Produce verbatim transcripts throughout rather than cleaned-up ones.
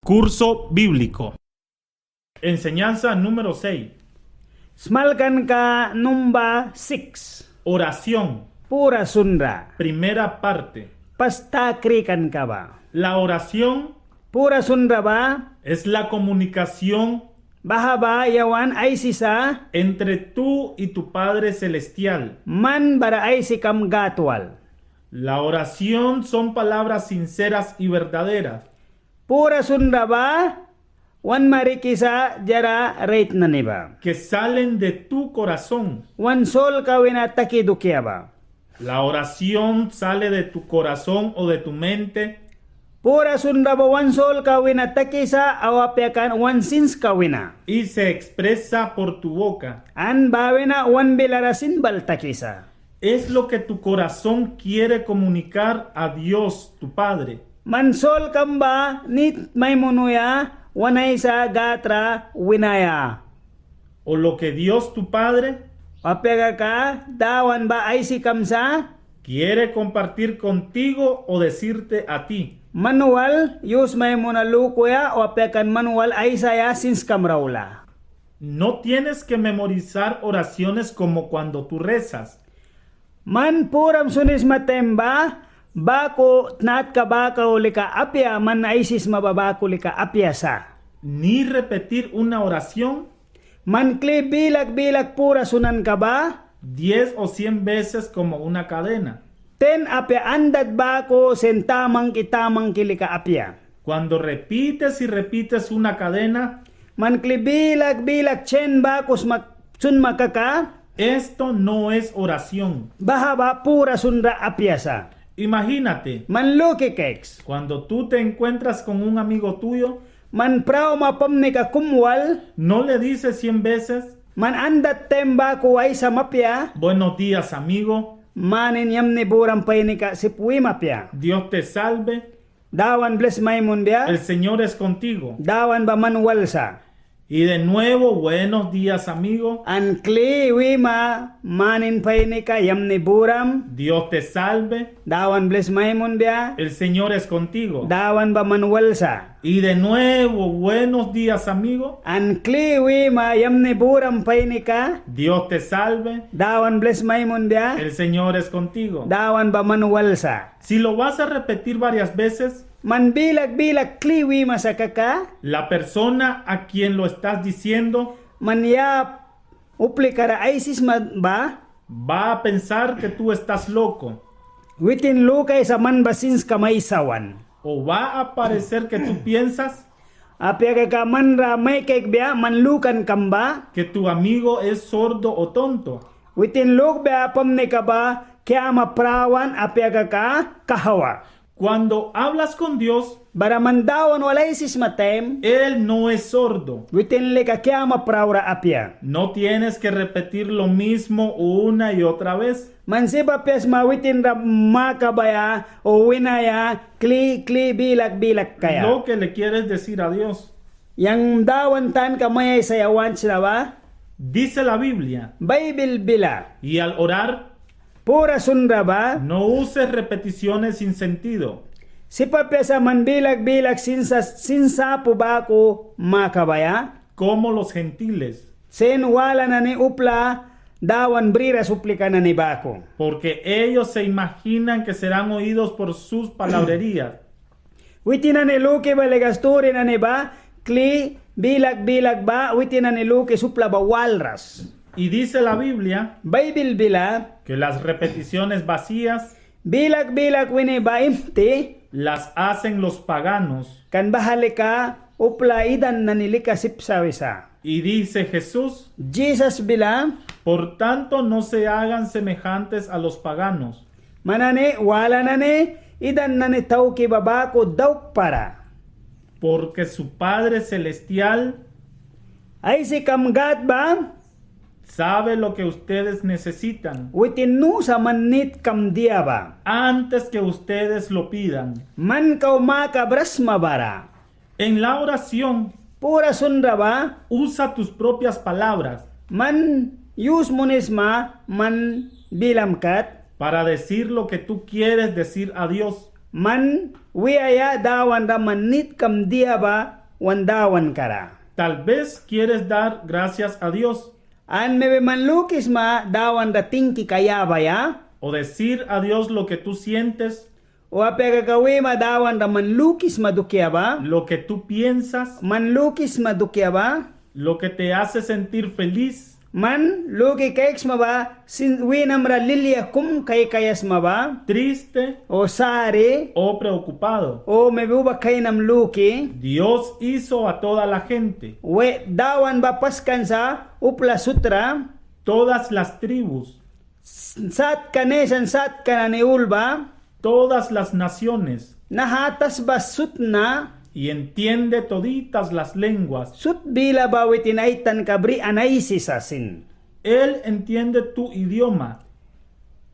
Curso bíblico. Enseñanza número seis. Smalkanka numba siks. Oración. Pura sunra. Primera parte. Pas ta krikanka ba. La oración. Pura sunra ba. Es la comunicación. Baha ba yawan aisisa. Entre tú y tu Padre Celestial. Man bara aisikam Gâd wal. La oración son palabras sinceras y verdaderas. Pura sunra ba wan marikisa diara rait nani ba. Que salen de tu corazón. Wan solka wina taki dukia ba. La oración sale de tu corazón o de tu mente. Pura sunra ba wan solka wina takisa, au apia kan wan sinska wina. Y se expresa por tu boca. An ba wina wan bilara sin bal takisa. Es lo que tu corazón quiere comunicar a Dios, tu Padre. Man solkam ba nit mai munuya wan Aisa Gâd ra winaia. O lo que Dios, tu Padre, apia kaka Dawan ba aisikam sa, quiere compartir contigo o decirte a ti. Man wal yus mai muna lukuya, o apia kan man wal aisaia sinskam ra aula. No tienes que memorizar oraciones como cuando tú rezas. Man puram sunisma taim ba, baku tnatka ba kau lika apia, man aisisma ba baku lika apia sa. Ni repetir una oración. Man kli bilak bilak pura sunanka ba. Diez o cien veces como una cadena. Ten apia andat baku sin tamangki tamangki lika apia. Cuando repites y repites una cadena, man kli bilak bilak chen baku sma sunma kaka. Esto no es oración. Baha ba pura sunra apia sa. Imagínate. Man luki kaiks. Cuando tú te encuentras con un amigo tuyo, man prauma pamnika kum wal. No le dices cien veces. Man andat taim baku aisam apia. Buenos días, amigo. Manin yamni buram painika sip wima apia. Dios te salve. Dawan blis mai munbia. El Señor es contigo. Dawan ba man wal sa. Y de nuevo, buenos días, amigo. An kli wima manin painika yamni buram. Dios te salve. Dawan blis mai munbia. El Señor es contigo. Dawan ba man wal sa. Y de nuevo, buenos días, amigo. An kli wima yamni buram painika. Dios te salve. Dawan blis mai munbia. El Señor es contigo. Dawan ba man wal sa. Si lo vas a repetir varias veces, man bilak bilak kli wima sa kaka, la persona a quien lo estás diciendo, man ya uplika ra aisisma ba, va a pensar que tú estás loco. Witin lukaisa man ba sinskam aisawan. O va a parecer que tú piensas, apia kaka man ra mai kaikbia man lukankam ba, que tu amigo es sordo o tonto. Witin lukbia pamnika ba kiama prawan, apia kaka kahwa. Cuando hablas con Dios, bara man Dawan wal aisisma taim, Él no es sordo. Witin lika kiama praura apia. No tienes que repetir lo mismo una y otra vez. Man sip apia sma witin ra makabaia o winaia kli kli bilak bilak kaia. Lo que le quieres decir a Dios. Yang Dawan tanka mai aisaia want sna ba. Dice la Biblia. Baibil bila. Y al orar, pura sunra ba, no uses repeticiones sin sentido. Sip apia sa man bilak bilak sin sa, sin sapu baku makabaia. Como los gentiles. Sin wala nani upla Dawan briras uplika nani baku. Porque ellos se imaginan que serán oídos por sus palabrerías. Witin nani luki ba lika sturi nani ba kli bilak bilak ba witin nani lukisa upla ba walras. Y dice la Biblia, Baibil bila, que las repeticiones vacías, bilak bilak wini ba imti, las hacen los paganos. Kan baha lika upla idan nani lika sip sa wisa. Y dice Jesús, Jisas bila, por tanto no se hagan semejantes a los paganos. Man nani wala nani idan nani tauki ba baku daukpara. Porque su Padre celestial, Aisikam Gad ba, sabe lo que ustedes necesitan, witin nu sa man nitkam dia ba, antes que ustedes lo pidan, man kau makabras sma bara. En la oración, pura sunra ba, usa tus propias palabras, man yus munisma man bilam kat, para decir lo que tú quieres decir a Dios, Man wiaia Dawan ra man nitkam dia ba wan Dawanka ra. Tal vez quieres dar gracias a Dios. An mebi man lukisma Dawan ra tingkika yabaia. O decir a Dios lo que tú sientes. O apia kaka wima Dawan ra man lukisma dukia ba. Lo que tú piensas. Man lukisma dukia ba. Lo que te hace sentir feliz. Man luki kaiksma ba sin winam ra lilia kum kaikaia sma ba. Triste. O sari. O preocupado. O mebi uba kainam luki. Dios hizo a toda la gente. We Dawan ba paskan sa upla sut ra. Todas las tribus. S-, satka nesan satka nani ul ba. Todas las naciones. Naha tasba sut na. Y entiende toditas las lenguas. Sut bila ba witin ai tanka bri an aisisa sin. Él entiende tu idioma.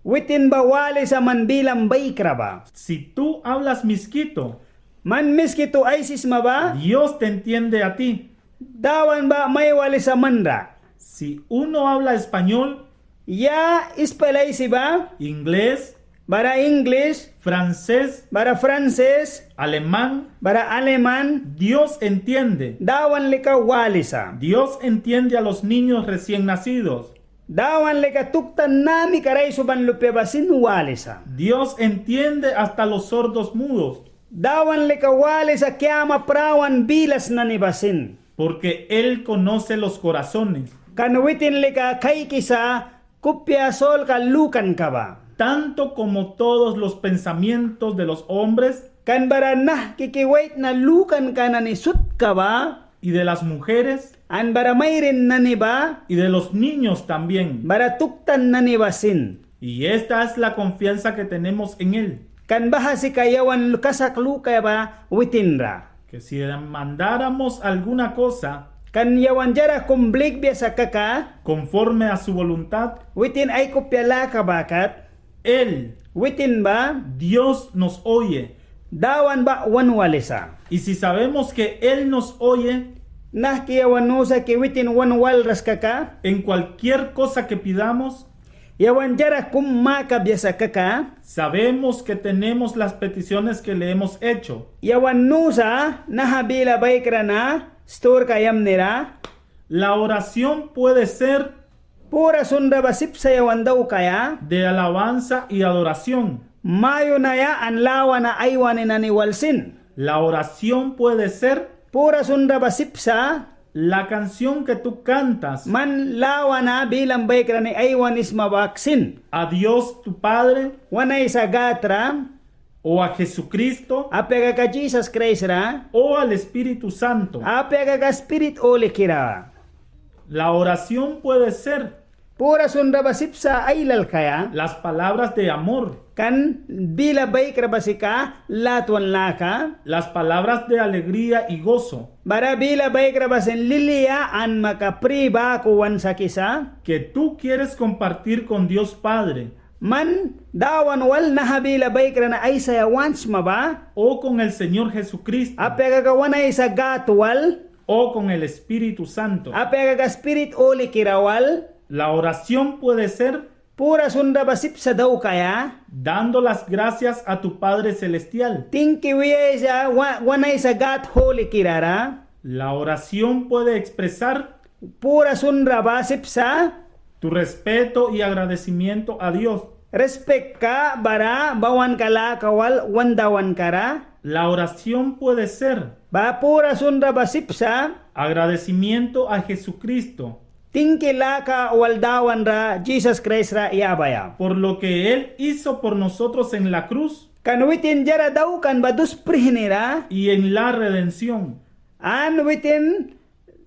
Witin ba walisa man bilam baikra ba. Si tú hablas miskito. Man miskitu aisisma ba. Dios te entiende a ti. Dawan ba mai walisa man ra. Si uno habla español. Ya ispail aisi ba. Inglés. Bara English. Francés. Bara Frances. Alemán. Bara Aleman. Dios entiende. Dawan lika walisa. Dios entiende a los niños recién nacidos. Dawan lika tuktan namika ra aisuban lupia ba sin walisa. Dios entiende hasta los sordos mudos. Dawan lika walisa kiama prawan bilas nani ba sin. Porque Él conoce los corazones. Kan witin lika kaikisa kupia solka lukanka ba. Tanto como todos los pensamientos de los hombres. Kan bara nahki ki waitna lukanka nani sutka ba. Y de las mujeres. An bara mairin nani ba. Y de los niños también. Bara tuktan nani ba sin. Y esta es la confianza que tenemos en Él. Kan baha sika yawan kasak lukaia ba witin ra. Que si demandáramos alguna cosa. Kan yawan diara kum blikbia sa kaka. Conforme a su voluntad. Witin ai kupia laka ba kat. Él. Witin ba. Dios nos oye. Dawan ba wan walisa. Y si sabemos que Él nos oye. Nahki yawan nusa ki witin wan walras kaka. En cualquier cosa que pidamos. Yawan diara kum makabia sa kaka. Sabemos que tenemos las peticiones que le hemos hecho. Yawan nusa naha bila baikra na sturka yamni ra. La oración puede ser. Pura sunra ba sip sa yawan daukaia. De alabanza y adoración. Mayunaia an lawana aiwani nani wal sin. La oración puede ser. Pura sunra ba sip sa. La canción que tú cantas. Man lawana bilam baikra ni aiwanisma bak sin. A Dios tu Padre. Wan Aisa Gâd ra. O a Jesucristo. Apia kaka Jisas Kraist ra. O al Espíritu Santo. Apia kaka Spirit Hulikira. La oración puede ser. Pura sunra ba sip sa ailal kaia. Las palabras de amor. Kan bila baikra ba sika latwan laka. Las palabras de alegría y gozo. Bara bila baikra ba sin lilia an maka pri baku wan sakisa. Que tú quieres compartir con Dios Padre. Man Dawan wal naha bila baikra na aisaia want sma ba. O con el Señor Jesucristo. Apia kaka wan Aisa Gâd wal. O con el Espíritu Santo. Apia kaka Spirit Hulikira wal. La oración puede ser. Pura sunra ba sip sa daukaia. Dando las gracias a tu Padre Celestial. Tingki wiaisa wa-, wan Aisa Gâd Hulikira ra. La oración puede expresar. Pura sunra ba sip sa. Tu respeto y agradecimiento a Dios. Rispikka bara bawanka laka wal wan Dawanka ra. La oración puede ser. Ba pura sunra ba sip sa. Agradecimiento a Jesucristo. Tingki laka wal Dawan ra, Jisas Kraist ra yabaia. Por lo que Él hizo por nosotros en la cruz. Kan witin diara daukan ba dus prihni ra. Y en la redención. An witin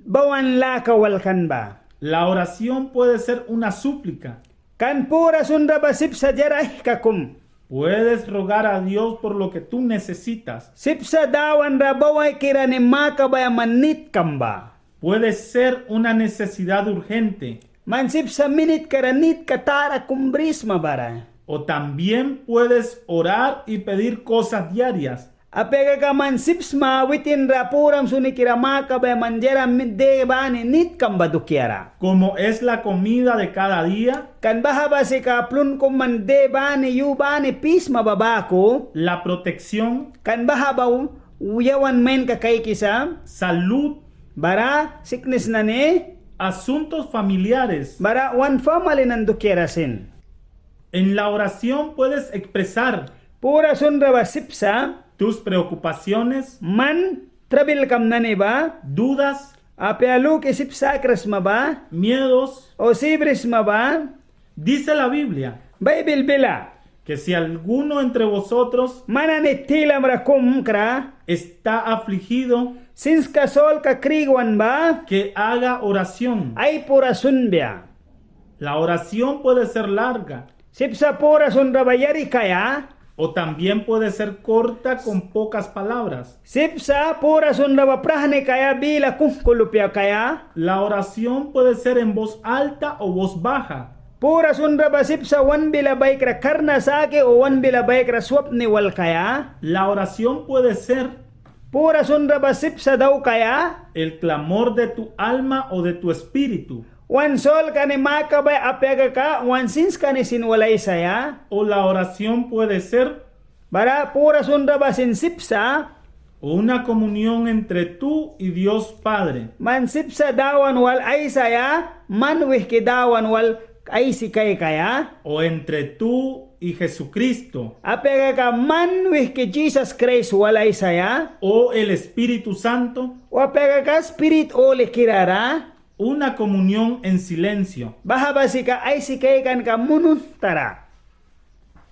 bawan laka wal kan ba. La oración puede ser una súplica. Kan pura sunra ba sip sa diara aihka kum. Puedes rogar a Dios por lo que tú necesitas. Sip sa Dawan ra bawaikira ni makabaia man nitkam ba. Puede ser una necesidad urgente. Man sip sa minitka ra nitka tara kum brisma bara. O también puedes orar y pedir cosas diarias. Apia kaka man sip sma witin ra puram sunikira makabaia man diara mi-, de bani nitkam ba dukiara. Como es la comida de cada día. Kan baha ba sika plun kum man de bani yu bani pisma ba baku. La protección. Kan baha ba u-, yawan mainka kaikisa. Salud. Bara siknis nani. Asuntos familiares. Bara wan famali nani dukiara sin. En la oración puedes expresar. Pura sunra ba sip sa. Tus preocupaciones. Man trabilkam nani ba. Dudas. Apia luki sip sakras sma ba. Miedos. O sibris sma ba. Dice la Biblia. Baibil bila. Que si alguno entre vosotros. Man nani tilamra kum kra. Está afligido. Sinska solka krikwan ba. Que haga oración. Ai pura sunbia. La oración puede ser larga. Sip sa pura sunra ba yari kaia. O también puede ser corta con pocas palabras. Sip sa pura sunra ba prahni kaia bila kuhku lupia kaia. La oración puede ser en voz alta o voz baja. Pura sunra ba sip sa wan bila baikra karna saki o wan bila baikra swapni wal kaia. La oración puede ser. Pura sunra ba sip sa daukaia. El clamor de tu alma o de tu espíritu. Wan solka ni makabaia apia kaka wan sinska ni sin wal aisaia. O la oración puede ser. Bara pura sunra ba sin sip sa. Una comunión entre tú y Dios Padre. Man sip sa Dawan wal aisaia, man wihki Dawan wal aisi kaikaia. O entre tú y Jesucristo. Apia kaka man wihki Jisas Kraist wal aisaia. O el Espíritu Santo. O apia kaka Spirit Hulikira ra. Una comunión en silencio. Baha ba sika aisi kaikanka munuhntara.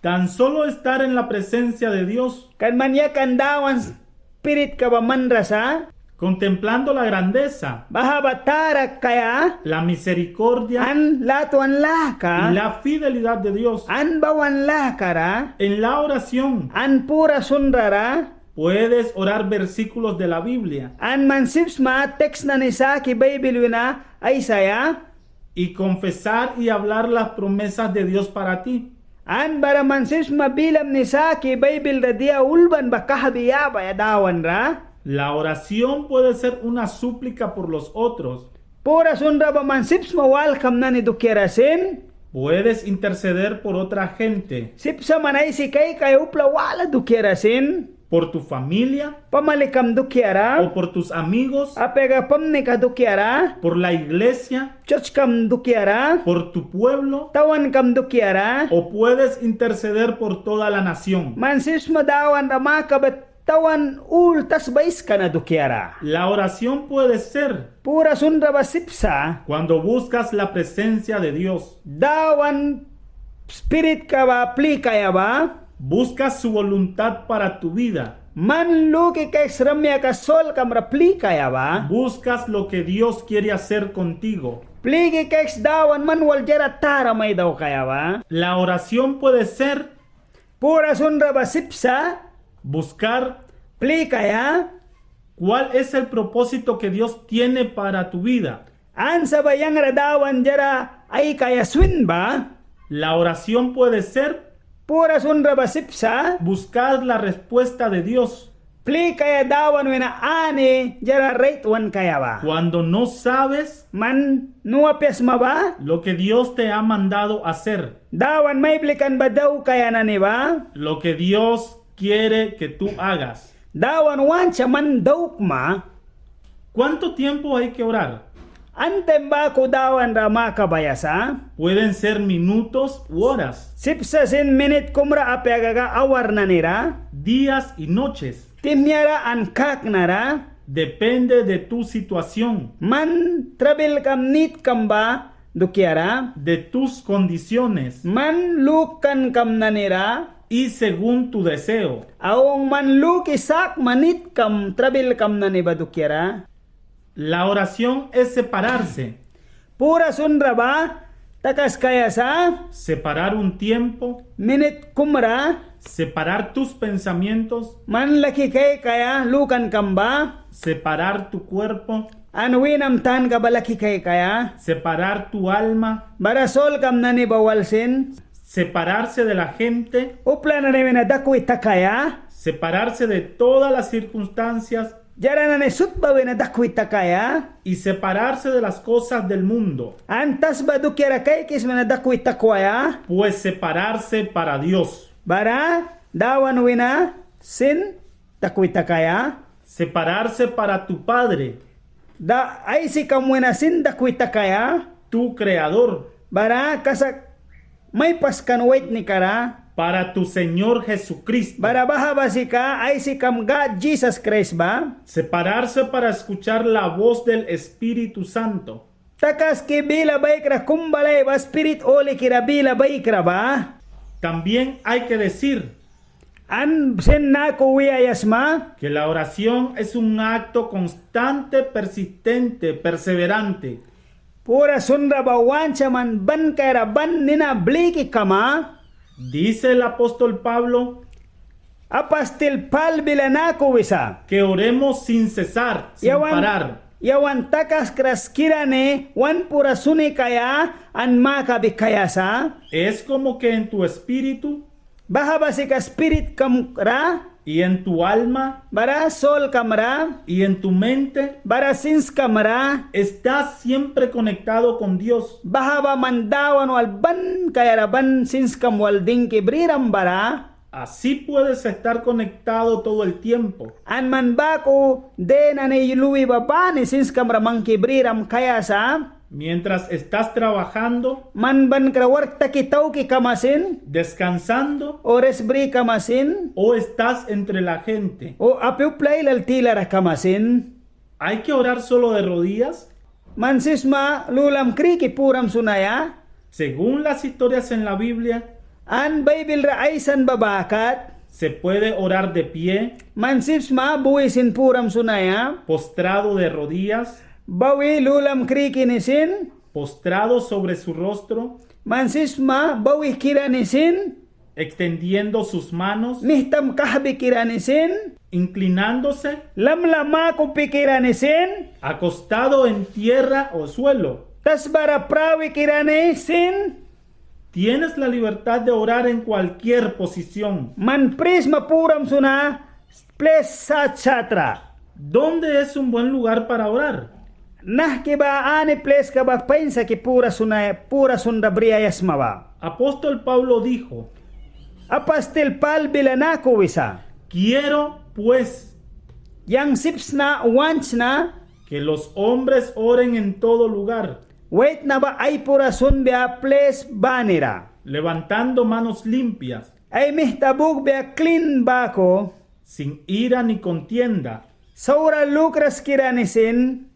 Tan solo estar en la presencia de Dios. Kan man yakan Dawan spiritka ba manra sa. Contemplando la grandeza. Baha ba tara kaia. La misericordia. An latwan laka. Y la fidelidad de Dios. An bawan lakara. En la oración. An pura sunrara. Puedes orar versículos de la Biblia. An man sip sma teks nani saki Baibil wina aisaia. Y confesar y hablar las promesas de Dios para ti. An bara man sip sma bilam ni saki Baibil ra dia ulban ba kahbi yabaia Dawan ra. La oración puede ser una súplica por los otros. Pura sunra ba man sip sma walkam nani dukiara sin. Puedes interceder por otra gente. Sip sa man aisi kaikaia upla wala dukiara sin. Por tu familia. Pamalikam dukiara. O por tus amigos. Apia kaka pamnika dukiara. Por la iglesia. Sertskam dukiara. Por tu pueblo. Tawankam dukiara. O puedes interceder por toda la nación. Man sip sma Dawan ra makabaia tawan ul tasba aiska na dukiara. La oración puede ser. Pura sunra ba sip sa. Cuando buscas la presencia de Dios. Dawan spiritka ba plikaia ba. Buscas su voluntad para tu vida. Man luki kaiks rayakam solkam ra plikaia ba. Buscas lo que Dios quiere hacer contigo. Pliki kaiks Dawan man wal diara tara mai daukaia ba. La oración puede ser. Pura sunra ba sip sa. Buscar. Plikaia. ¿Cuál es el propósito que Dios tiene para tu vida? Ansa ba yang ra Dawan diara aikaia swin ba. La oración puede ser. Pura sunra ba sip sa. Buscar la respuesta de Dios. Plikaia Dawan wina ani diara rait wan kaia ba. Cuando no sabes. Man nu apia sma ba. Lo que Dios te ha mandado hacer. Dawan mai blikan ba daukaia nani ba. Lo que Dios quiere que tú hagas. Dawan want sa man daukma. ¿Cuánto tiempo hay que orar? An taim baku Dawan ra makabaia sa. Pueden ser minutos u horas. Sip sa sin minit kum ra apia kaka awar nani ra. Días y noches. Tihmia ra an kakna ra. Depende de tu situación. Man trabilkam nitkam ba dukiara. De tus condiciones. Man lukankam nani ra. Y según tu deseo. Au man luki sakma nitkam trabilkam nani ba dukiara. La oración es separarse. Pura sunra ba takaskaia sa. Separar un tiempo. Minit kum ra. Separar tus pensamientos. Man laki kaikaia lukankam ba. Separar tu cuerpo. An winam tanka ba laki kaikaia. Separar tu alma. Bara solkam nani ba wal sin. Separarse de la gente. Upla nani wina dakwi takaia. Separarse de todas las circunstancias. Diara nani sut ba wina dakwi takaia. Y separarse de las cosas del mundo. An tasba dukiara kaikisma na dakwi takwaia. Pues separarse para Dios. Bara Dawan wina sin dakwi takaia. Separarse para tu Padre. Da, aisikam wina sin dakwi takaia. Tu Creador. Bara kasak mai paskan waitnika ra. Para tu Señor Jesucristo. Bara baha ba sika aisikam Gad Jisas Kraist ba. Separarse para escuchar la voz del Espíritu Santo. Takaski bila baikra kum balaia ba Spirit Hulikira bila baikra ba. También hay que decir. An sin naku wiaia sma. Que la oración es un acto constante, persistente, perseverante. Pura sunra ba want sa man ban kaiara ban nina bliki kama. Dice el apóstol Pablo. Apastil Pal bila naku wisa. Que oremos sin cesar, sin parar. Yawan takaskras kira ni wan pura suni kaia an makabi kaia sa. Es como que en tu espíritu. Baha ba sika spiritkam ra. Y en tu alma. Bara solkam ra. Y en tu mente. Bara sinskam ra. Estás siempre conectado con Dios. Baha ba man Dawan wal ban kaiara ban sinskam wal dingki briram bara. Así puedes estar conectado todo el tiempo. An man baku de nani lui ba bani sinskam ra mangki briram kaia sa. Mientras estás trabajando. Man bankra wark taki tauki kama sin. Descansando. O res bri kama sin. O estás entre la gente. O api upla ailal tilara kama sin. ¿Hay que orar solo de rodillas? Man sip sma lulam kriki puram sunaia. Según las historias en la Biblia, an Baibil ra aisan ba ba kat. Se puede orar de pie. Man sip sma bui sin puram sunaia. Postrado de rodillas. Bawi lulam kriki ni sin. Postrado sobre su rostro. Man sip sma bawikira ni sin. Extendiendo sus manos. Mihtam kahbikira ni sin. Inclinándose. Lamla makupikira ni sin. Acostado en tierra o suelo. Tasbara prawikira ni sin. Tienes la libertad de orar en cualquier posición. Man pri sma puram suna plis sat satra. ¿Dónde es un buen lugar para orar? Nahki ba ani pliska ba pain sa ki pura suna, pura sunra briaia sma ba. Apóstol Pablo dijo, Apastil Pal bila naku wisa. Quiero, pues, yang sip sna, want sna. Que los hombres oren en todo lugar. Waitna ba ai pura sunbia plis banira. Levantando manos limpias. Ai mihta bukbia klin baku. Sin ira ni contienda. Saura lukras kira ni sin.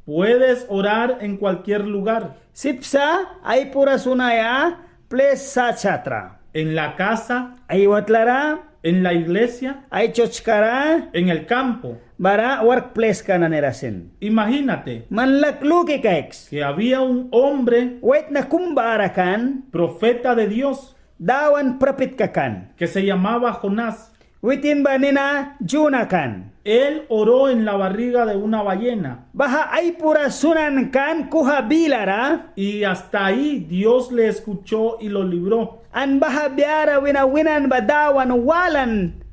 Puedes orar en cualquier lugar. Sip sa ai pura sunaia plis sat satra. En la casa. Ai watlara. En la iglesia. Ai sertska ra. En el campo. Bara wark pliska nani ra sin. Imagínate. Man lak luki kaiks. Que había un hombre. Waitna kum bara kan. Profeta de Dios. Dawan prapitka kan. Que se llamaba Jonás. Witin ba nina Jona kan. Él oró en la barriga de una ballena. Baha ai pura sunan kan kuha bilara. Y hasta ahí Dios le escuchó y lo libró. An baha biara wina winan ba Dawan walan.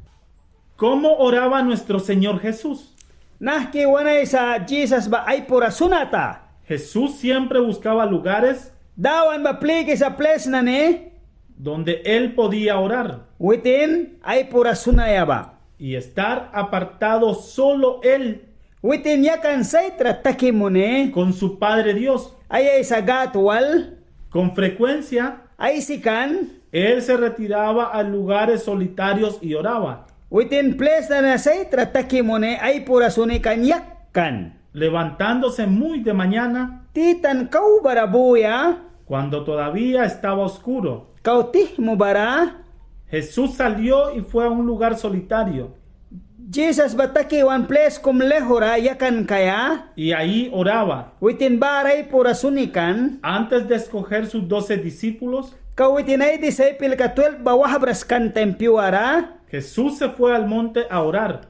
¿Cómo oraba nuestro Señor Jesús? Nahki wan Aisa Jisas ba ai pura sunata. Jesús siempre buscaba lugares. Dawan ba plikisa plis nani. Donde él podía orar. Witin ai pura sunaia ba. Y estar apartado solo él. Witin yakan saitra taki muni. Con su Padre Dios. Ai Aisa Gad wal. Con frecuencia. Aisi kan. Él se retiraba a lugares solitarios y oraba. Witin plis nani saitra taki muni ai pura suni kan yakan. Levantándose muy de mañana. Titan kau bara buya. Cuando todavía estaba oscuro. Kau tihmu bara. Jesús salió y fue a un lugar solitario. Jisas ba taki wan plis kum laihura yakan kaia. Y ahí oraba. Witin bara ai pura suni kan. Antes de escoger sus doce discípulos. Kau witin ai disaipelka twelp ba wahbras kan taim pyuara. Jesús se fue al monte a orar.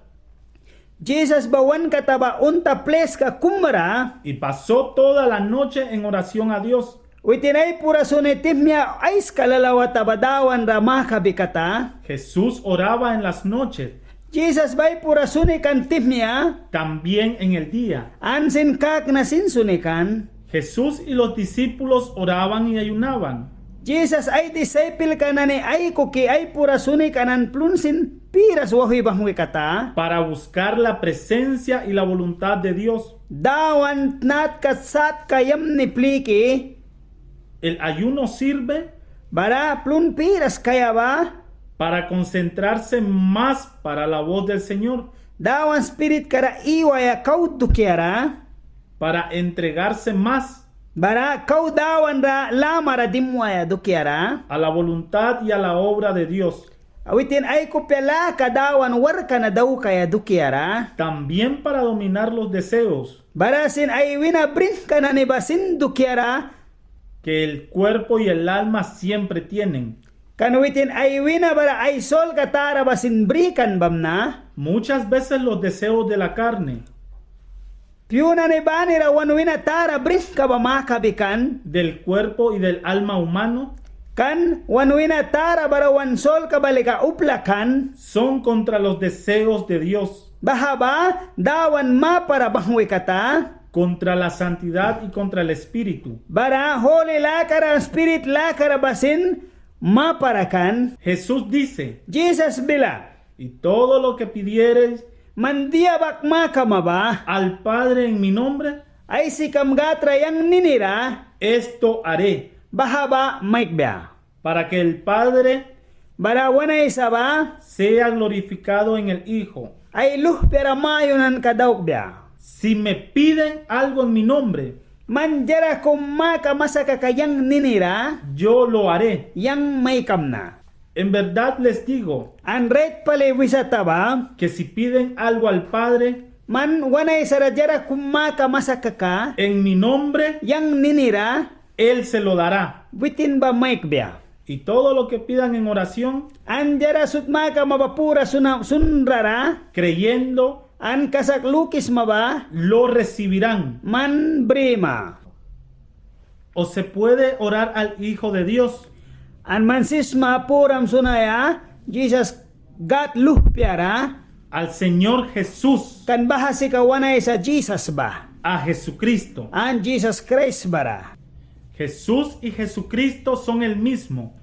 Jisas ba wan kata ba unta pliska kum ra. Y pasó toda la noche en oración a Dios. Witin ai pura suni tihmia aiska lalawata ba Dawan ra makabi kata. Jesús oraba en las noches. Jisas ba ai pura suni kan tihmia. También en el día. An sin kakna sin suni kan. Jesús y los discípulos oraban y ayunaban. Jisas ai disaipelka nani aikuki ai pura sunika nani plun sin piras wauhwi banghwi kata. Para buscar la presencia y la voluntad de Dios. Dawan tnatka satka yamni pliki. El ayuno sirve. Bara plun piras kaia ba. Para concentrarse más para la voz del Señor. Dawan spiritka ra iwaia kau dukiara. Para entregarse más. Bara kau Dawan ra lamara dimwaia dukiara. A la voluntad y a la obra de Dios. Witin ai kupia laka Dawan warkka na daukaia dukiara. También para dominar los deseos. Bara sin ai wina brinka nani ba sin dukiara. Que el cuerpo y el alma siempre tienen. Kan witin ai wina bara ai solka tara ba sin brikan bamna. Muchas veces los deseos de la carne. Pyu nani banira wan wina tara brinka ba makabi kan. Del cuerpo y del alma humano. Kan wan wina tara bara wan solka ba lika upla kan. Son contra los deseos de Dios. Baha ba Dawan mapara banghwi kata. Contra la santidad y contra el espíritu. Bara huli lakara spirit lakara ba sin mapara kan. Jesús dice. Jisas bila. Y todo lo que pidiereis. Man dia bak makama ba. Al Padre en mi nombre. Aisikam Gad ra yang ninira. Esto haré. Baha ba maikbia. Para que el Padre. Bara wan Aisa ba. Sea glorificado en el Hijo. Ai luhpia ra mayunanka daukbia. Si me piden algo en mi nombre. Man diara kum makama sa kaka yang ninira. Yo lo haré. Yang maikamna. En verdad les digo. An rait pali wisata ba. Que si piden algo al Padre. Man wan Aisa ra diara kum makama sa kaka. En mi nombre. Yang ninira. Él se lo dará. Witin ba maikbia. Y todo lo que pidan en oración. An diara sut makama ba pura suna, sunrara. Creyendo. An kasak lukisma ba. Lo recibirán. Man brima. O se puede orar al Hijo de Dios. An man sip sma puram sunaia Jisas Gad luhpia ra. Al Señor Jesús. Kan baha sika wan Aisa Jisas ba. A Jesucristo. An Jisas Kraist bara. Jesús y Jesucristo son el mismo.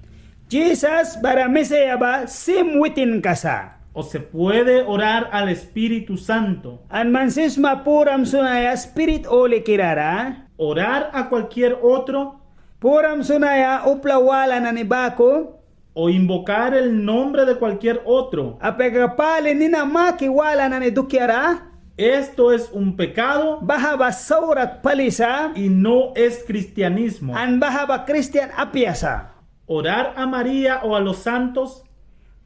Jisas bara Mesaia ba sim witinka sa. O se puede orar al Espíritu Santo. An man sip sma puram sunaia Spirit Hulikira ra. Orar a cualquier otro. Puram sunaia upla wala nani baku. O invocar el nombre de cualquier otro. Apia kaka pali nina maki wala nani dukiara. Esto es un pecado. Baha ba saura pali sa. Y no es cristianismo. An baha ba kristian apia sa. Orar a María o a los santos.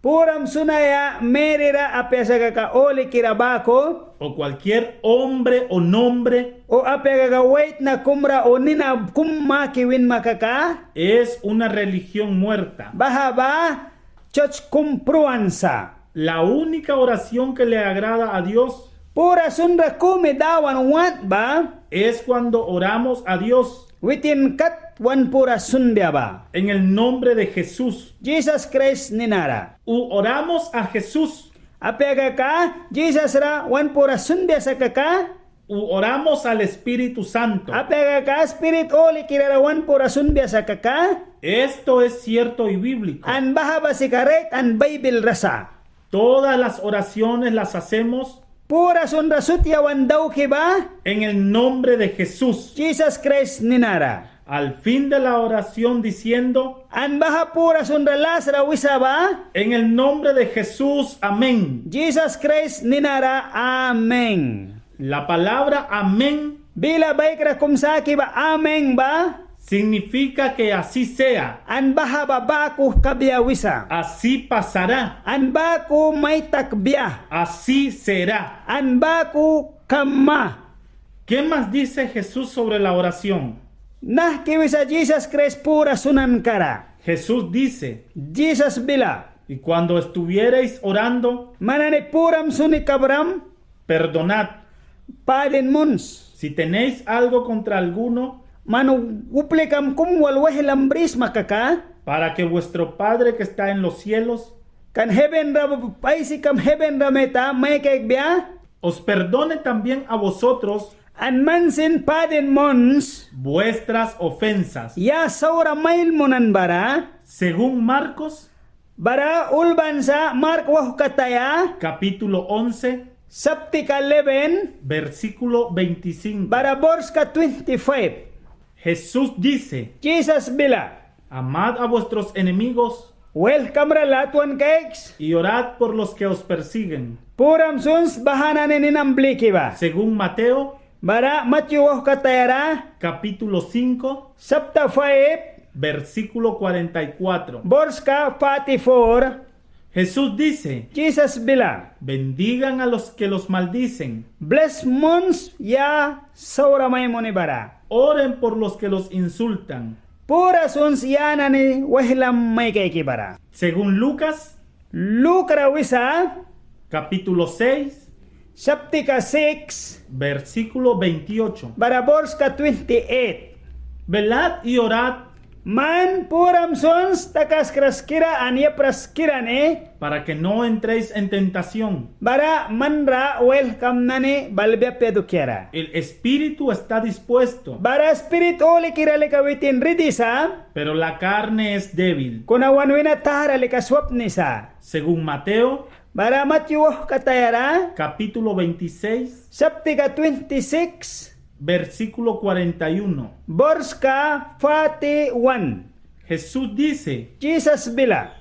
Puram sunaia Meri ra apia sa kaka hulikira baku. O cualquier hombre o nombre. O apia kaka waitna kum ra o nina kum maki win ma kaka. Es una religión muerta. Baha ba church kum pruan sa. La única oración que le agrada a Dios. Pura sunra kumi Dawan want ba. Es cuando oramos a Dios. Witin kat wan pura sunbia ba. En el nombre de Jesús. Jisas Kraist nina ra. U oramos a Jesús. Apia kaka Jisas ra wan pura sunbia sa kaka. U oramos al Espíritu Santo. Apia kaka Spirit Hulikira ra wan pura sunbia sa kaka. Esto es cierto y bíblico. An baha ba sika rait an Baibil ra sa. Todas las oraciones las hacemos. Pura sunra sut yawan dauki ba. En el nombre de Jesús. Jisas Kraist nina ra. Al fin de la oración diciendo. An baha pura sunra las ra wisa ba. En el nombre de Jesús, amén. Jisas Kraist nina ra, amen. La palabra amén. Bila baikra kum saki ba amen ba. Significa que así sea. An baha ba baku kabia wisa. Así pasará. An baku mai takbia. Así será. An baku kama. ¿Qué más dice Jesús sobre la oración? Nahki wisa Jisas Kraist pura sunankara. Jesús dice, Jisas bila. Y cuando estuviereis orando, man nani puram suni kabram, perdonad. Padin muns. Si tenéis algo contra alguno, Man uplikam kum wal waihlam brisma kaka. Para que vuestro Padre que está en los cielos. Kan heven ra, aisikam heven ra mita mai kaikbia. Os perdone también a vosotros. An man sin padin muns. Vuestras ofensas. Ya saura mai munan bara. Según Marcos. Bara ulban sa Mark wauhkataya. Capítulo once. Saptika eleven. Versículo veinticinco. Bara borska twenty-five. Jesús dice, Jisas bila. Amad a vuestros enemigos. Waihkam ra latwan kaiks. Y orad por los que os persiguen. Puram suns baha nani ninam bliki ba. Según Mateo. Bara Matyu wauhkatayara. Capítulo cinco. Sapta five. Versículo cuarenta y cuatro. Borska forty-four. Jesús dice, Jisas bila. Bendigan a los que los maldicen. Bles muns ya saura mai muni bara. Oren por los que los insultan. Pura suns ya nani waihlam mai kaiki bara. Según Lucas. Luk ra wisa. Capítulo seis. Saptika six. Versículo veintiocho. Bara borska twenty-eight. Velad y orad. Man puram suns takaskriskira an yapraskira ni. Para que no entréis en tentación. Bara man ra waihkam nani balbia apia dukiara. El espíritu está dispuesto. Bara spirit hulikira lika witin ridi sa. Pero la carne es débil. Kuna wan wina tara lika swapni sa. Según Mateo. Bara Matyu wauhkatayara. Capítulo veintiséis. Saptika twenty-six. Versículo cuarenta y uno. Borska forty-one. Jesús dice, Jisas bila.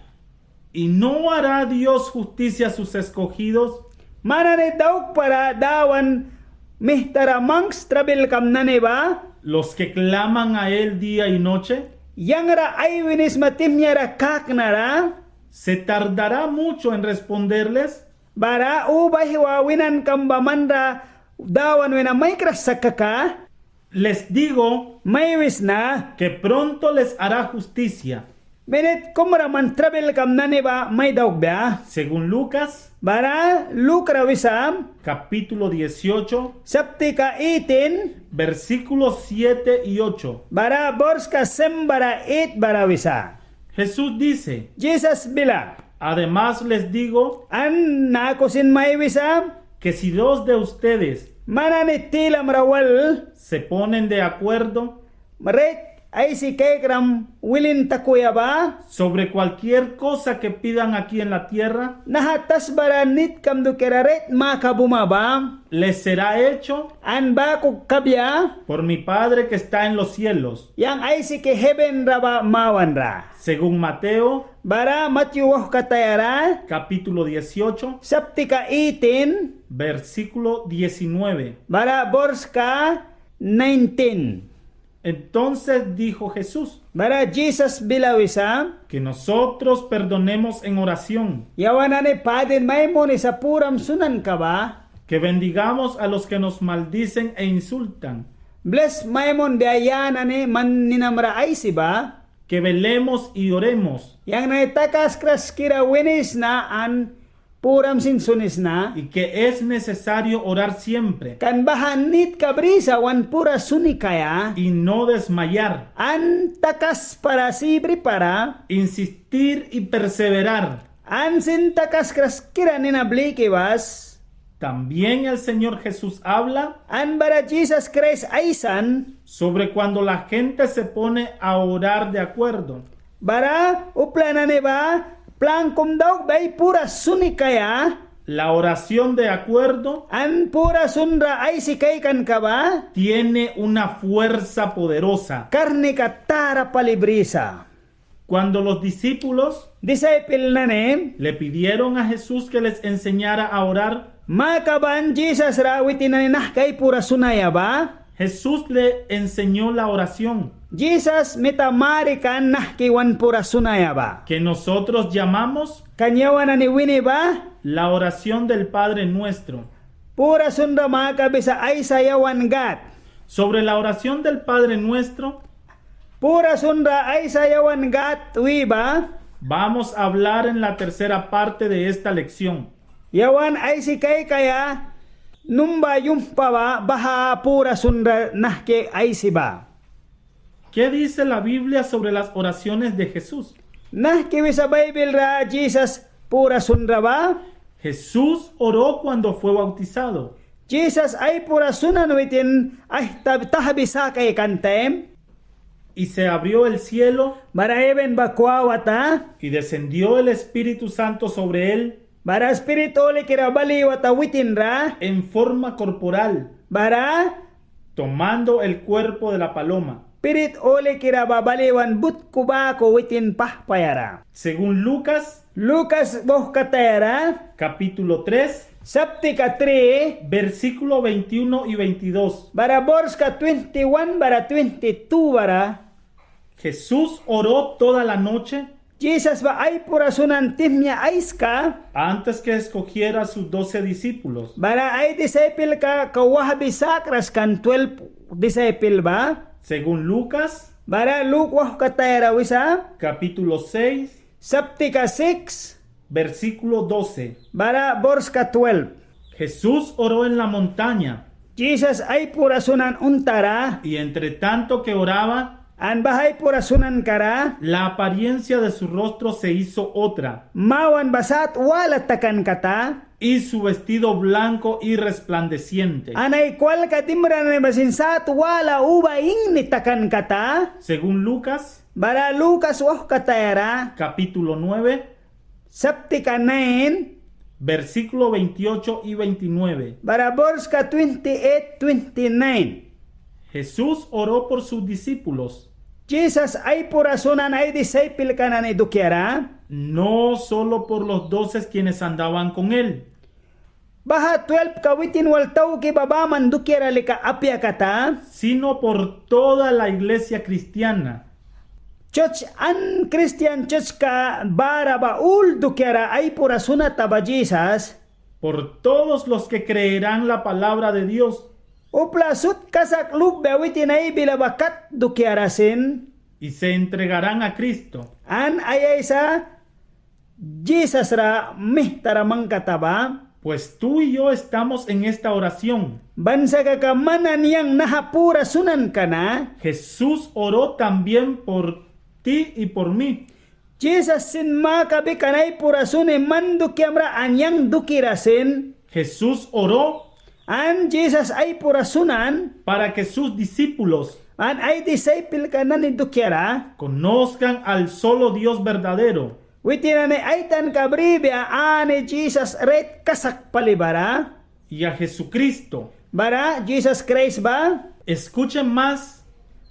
¿Y no hará Dios justicia a sus escogidos? Man nani daukpara Dawan mihtara mangks trabilkam nani ba. Los que claman a él día y noche. Yang ra ai winisma tihmia ra kakna ra. ¿Se tardará mucho en responderles? Bara uba aihwa winankam ba man ra Dawan wina maikras sa kaka. Les digo, mai wisna, que pronto les hará justicia. Minit kum ra man trabilkam nani ba mai daukbia. Según Lucas, bara Luk ra wisa, capítulo dieciocho, saptika eighteen, versículos siete y ocho. Bara borska seven bara eight bara wisa. Jesús dice, Jisas bila. Además les digo, an naku sin mai wisa, que si dos de ustedes, man nani tilam ra wal, se ponen de acuerdo, rait aisi kaikram wilin takuya ba, sobre cualquier cosa que pidan aquí en la tierra, naha tasba ra nitkam dukiara rait makabuma ba, les será hecho, an baku kabia, por mi Padre que está en los cielos, yang aisiki heven ra ba mawanra. Según Mateo, bara Matyu wauhkatayara, capítulo dieciocho, saptika eighteen, versículo diecinueve, bara borska nineteen. Entonces dijo Jesús, bara Jisas bila wisa, que nosotros perdonemos en oración, yawan nani padin mai munisa puram sunanka ba, que bendigamos a los que nos maldicen e insultan, bles mai munbia ya nani man ninam ra aisi ba, que velemos y oremos, yang nani takaskras kira winisna an puram sin sunisna. Y que es necesario orar siempre, kan baha nitka brisa wan pura suni kaia, y no desmayar, an takaspara sibripara, insistir y perseverar, an sin takaskras kira nina bliki bas. También el Señor Jesús habla, an bara Jisas Kraist aisan, sobre cuando la gente se pone a orar de acuerdo, bara upla nani ba plan kum daukbia ai pura suni kaia. La oración de acuerdo, an pura sunra aisi kaikanka ba, tiene una fuerza poderosa, karnika tara pali brisa. Cuando los discípulos, disaipel nani, le pidieron a Jesús que les enseñara a orar, makaban Jisas ra witin nani nahki ai pura sunaia ba, Jesús le enseñó la oración, Jisas mita marikan nahki wan pura sunaia ba, que nosotros llamamos, kan yawan nani wini ba, la oración del Padre Nuestro, pura sunra makabisa Aisa yawan Gad. Sobre la oración del Padre Nuestro, pura sunra Aisa yawan Gad wi ba, vamos a hablar en la tercera parte de esta lección. Yawan aisi kaikaia numba yumhpa ba baha pura sunra nahki aisi ba. ¿Qué dice la Biblia sobre las oraciones de Jesús? Nahki wisa Baibil ra Jisas pura sunra ba? Jesús oró cuando fue bautizado. Jisas ai pura sunan witin ai tahbi sakaia kan taim. Y se abrió el cielo. Bara heven ba kwawata. Y descendió el Espíritu Santo sobre él. Bara Spirit Hulikira bal iwata witin ra. En forma corporal. Bara. Tomando el cuerpo de la paloma. Spirit Hulikira ba bal iwan butku baku witin pahpaia ra. Según Lucas. Lukas wauhkatayara. Capítulo tres. Saptika tri. Versículo veintiuno y veintidós. Bara borska twenty one bara twenty two bara. Jesús oró toda la noche. Jisas ba ai pura sunan tihmia aiska. Antes que escogiera a sus doce discípulos. Bara ai disaipelka kau wahbi sakras kan twelve disaipel ba. Según Lucas. Bara Luk wauhkatayara wisa. Capítulo seis. Saptika six. Versículo doce. Bara borska twelve. Jesús oró en la montaña. Jisas ai pura sunan untara. Y entre tanto que oraba, an baha ai pura sunankara, la apariencia de su rostro se hizo otra. Mawan ba sat wala takan kata. Y su vestido blanco y resplandeciente. An ai kwalka dimra nani ba sin sat wala uba ingni takan kata. Según Lucas. Bara Lukas wauhkatayara. Capítulo nueve. Saptika nine. Versículo veintiocho y veintinueve. Bara borska twenty eight, twenty nine. Jesús oró por sus discípulos. Jisas ai pura sunan ai disaipelka nani dukiara. No solo por los doce quienes andaban con él. Baha twelve ka witin wal tauki ba baman dukiara lika apia kata. Sino por toda la iglesia cristiana. Church an Christian church ka bara ba ul dukiara ai pura sunata ba Jisas. Por todos los que creerán la palabra de Dios. Upla sut kasak lukbia witin ai bila ba kat dukiara sin. Y se entregarán a Cristo. An ai aisa Jisas ra mihtara mangkata ba. Pues tú y yo estamos en esta oración. Ban sa kaka man an yang naha pura sunanka na. Jesús oró también por ti y por mí. Jisas sin makabi kan ai pura suni man dukiamra an yang dukira sin. Jesús oró. An Jisas ai pura sunan. Para que sus discípulos. An ai disaipelka nani dukiara. Conozcan al solo Dios verdadero. Witin nani ai tanka bribia ani Jisas rait kasak pali bara. Y a Jesucristo. Bara Jisas Kraist ba. Escuchen más.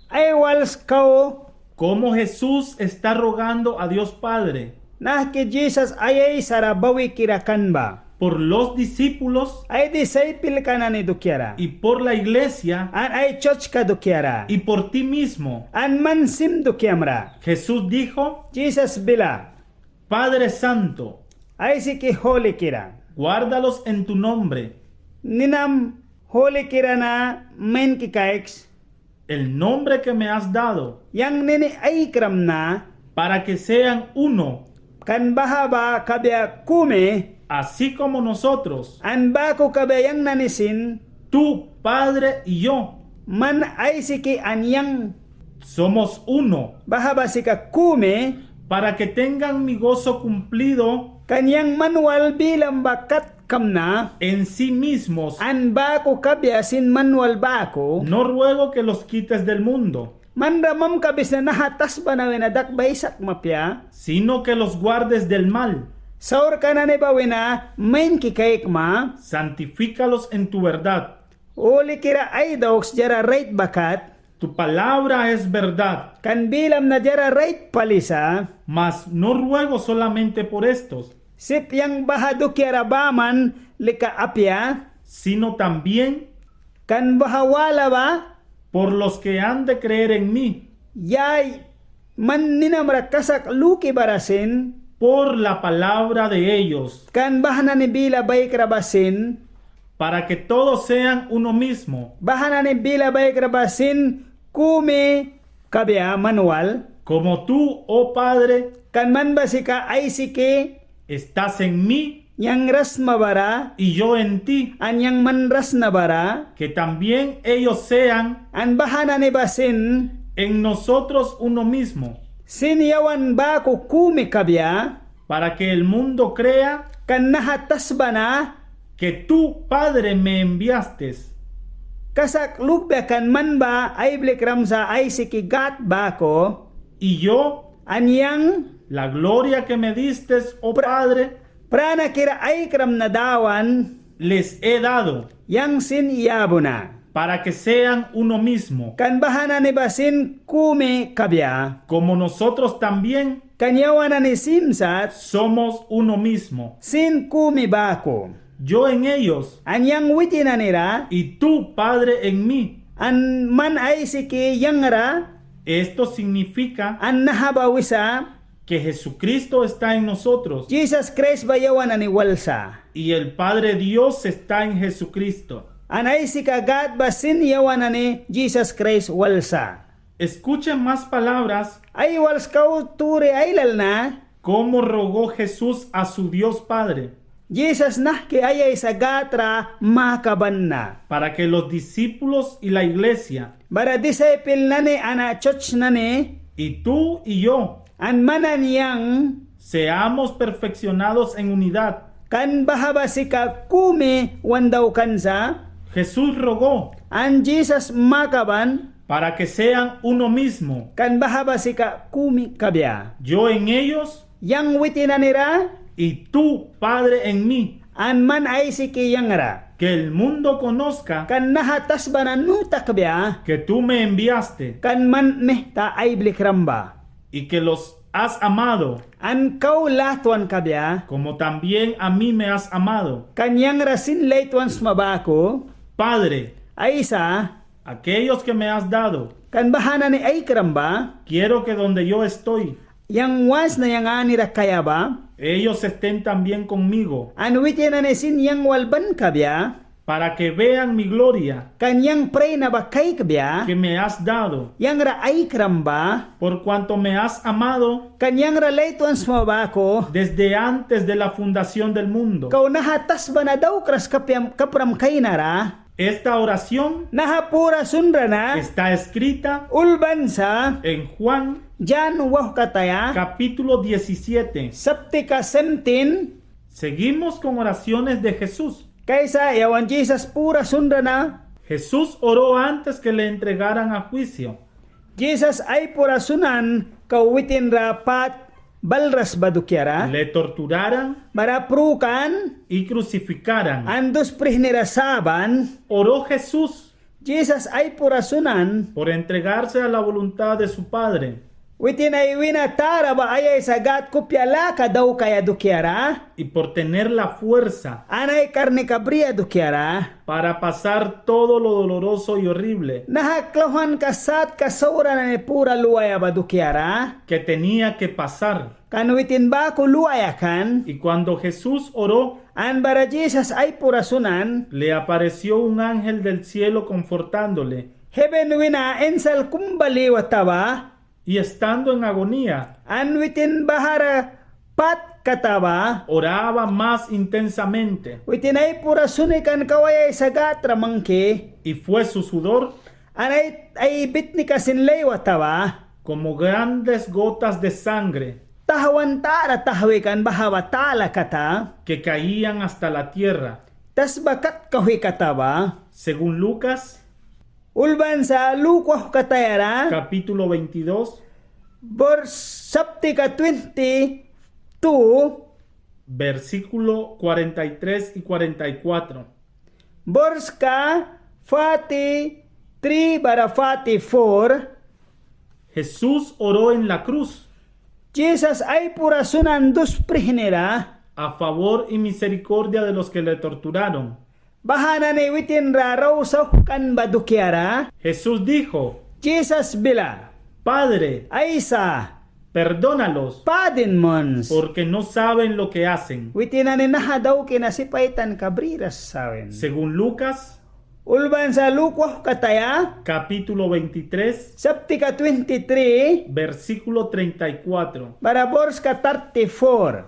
Ai wals kau. Cómo Jesús está rogando a Dios Padre. Nahki Jisas ai aisara bawikira kan ba. Por los discípulos. Ai disaipelka nani dukiara. Y por la iglesia. An ai church ka dukiara. Y por ti mismo. An man sim dukiamra. Jesús dijo. Jisas bila. Padre Santo. Aisiki hulikira. Guárdalos en tu nombre. Ninam hulikira na mainki kaiks. El nombre que me has dado. Yang nini aikram na. Para que sean uno. Kan baha ba kabia kumi. Así como nosotros. An baku kabia yang nani sin. Tú, Padre, y yo. Man aisiki an yang. Somos uno. Baha ba sika kumi. Para que tengan mi gozo cumplido. Kan yang man wal bilam ba kat kamna. En sí mismos. An baku kabia sin man wal baku. No ruego que los quites del mundo. Man ra mamkabisna naha tasba na wina dakbaisakma apia. Sino que los guardes del mal. Saurka nani ba wina mainki kaikma. Santifícalos en tu verdad. Hulikira ai dauks diara rait ba kat. Tu palabra es verdad. Kan bilam na diara rait pali sa. Mas no ruego solamente por estos. Sip yang baha dukiara baman lika apia. Sino también. Kan baha wala ba. Por los que han de creer en mí. Ya man ninamra kasak luki bara sin. Por la palabra de ellos. Kan baha nani bila baikra ba sin. Para que todos sean uno mismo. Baha nani bila baikra ba sin kumi kabia man wal. Como tú, oh Padre. Kan man ba sika aisiki. Estás en mí. Yang ra sma bara. Y yo en ti. An yang man ra sna bara. Que también ellos sean. An baha nani ba sin. En nosotros uno mismo. Sin yawan baku kumi kabia. Para que el mundo crea. Kan naha tasba na. Que tú, Padre, me enviastes. Kasak lukbia kan man ba ai blikram sa Aisiki Gâd baku. Y yo. An yang. La gloria que me distes, oh Padre. Pranakira aikram na Dawan. Les he dado. Yang sin yabuna. Para que sean uno mismo. Kan baha nani ba sin kumi kabia. Como nosotros también. Kan yawan nani sim sat. Somos uno mismo. Sin kumi baku. Yo en ellos. An yang witin nani ra. Y tú, Padre, en mí. An man Aisiki yang ra. Esto significa. An naha ba wisa. Que Jesucristo está en nosotros. Jisas Kraist ba yawan nani wal sa. Y el Padre Dios está en Jesucristo. An Aisika Gâd ba sin yawan nani Jisas Kraist wal sa. Escuchen más palabras. Ai wals kau turi ailal na. Cómo rogó Jesús a su Dios Padre. Jisas nahki ai Aisa Gâd ra makaban na. Para que los discípulos y la iglesia. Bara disaipel nani an serts nani. Y tú y yo. An man an yang. Seamos perfeccionados en unidad. Kan baha ba sika kumi wan daukan sa. Jesús rogó. An Jisas makaban. Para que sean uno mismo. Kan baha ba sika kumi kabia. Yo en ellos. Yang witin nani ra. Y tú, Padre, en mí. An man Aisiki yang ra. Que el mundo conozca. Kan naha tasba na nu takbia. Que tú me enviaste. Kan man mita ai blikram ba. Y que los has amado. An kau latwan kabia. Como también a mí me has amado. Kan yang ra sin latwan sma baku. Padre. Aisa. Aquellos que me has dado. Kan baha nani aikram ba. Quiero que donde yo estoy. Yang want sna yang anira kaia ba. Ellos estén también conmigo. An witin nani sin yang wal ban kabia. Para que vean mi gloria. Kan yang praina ba kaikbia. Que me has dado. Yang ra aikram ba. Por cuanto me has amado. Kan yang ra latwan sma baku. Desde antes de la fundación del mundo. Kau naha tasba na daukras kapiam, kapram kainara. Esta oración. Naha pura sunra na. Está escrita. Ulban sa. En Juan. Jan wauhkataya. Capítulo diecisiete. Saptika seventeen. Seguimos con oraciones de Jesús. Kaisa yawan Jisas pura sunra na. Jesús oró antes que le entregaran a juicio. Jisas ai pura sunan kau witin ra pât balras ba dukiara. Le torturaran. Bara prukan. Y crucificaran. An dus prihni ra saban. Oró Jesús. Jisas ai pura sunan. Por entregarse a la voluntad de su Padre. Witin ai wîna tara ba ai Aisa Gâd kupia laka daukaia dukiara. Y por tener la fuerza. An ai karnika briaia dukiara. Para pasar todo lo doloroso y horrible. Naha klauhwanka satka saura nani pura luaia ba dukiara. Que tenía que pasar. Kan witin baku luaia kan. Y cuando Jesús oró. An bara Jisas ai pura sunan. Le apareció un ángel del cielo confortándole. Heben wîna insal kum ba li wata ba. Y estando en agonía. An witin bahara pât kata ba. Oraba más intensamente. Witin ai pura suni kan kau ai Aisa Gâd ra mangki. Y fue su sudor. An ai, ai bitnika sin li wata ba. Como grandes gotas de sangre. Tahwan tara tahwi kan baha ba tala kata. Que caían hasta la tierra. Tasba kat kauhwi kata ba. Según Lucas. Ulban sa Luk wauhkataya ra. Capítulo veintidós. Bors saptika twenty-two. Versículo cuarenta y tres y cuarenta y cuatro. Borska forty-three bara forty-four. Jesús oró en la cruz. Jisas ai pura sunan dus prihni ra. A favor y misericordia de los que le torturaron. Baha nani witin ra rau sauhkan ba dukiara. Jesús dijo, Jisas bila, Padre, Aisa, perdónalos, padin muns, porque no saben lo que hacen. Witin nani naha dauki na sip ai tanka briras sa win. Según Lucas, Ulban sa Luk wauhkataya. Capítulo veintitrés. Saptika twenty-three. Versículo treinta y cuatro. Bara borska thirty-four.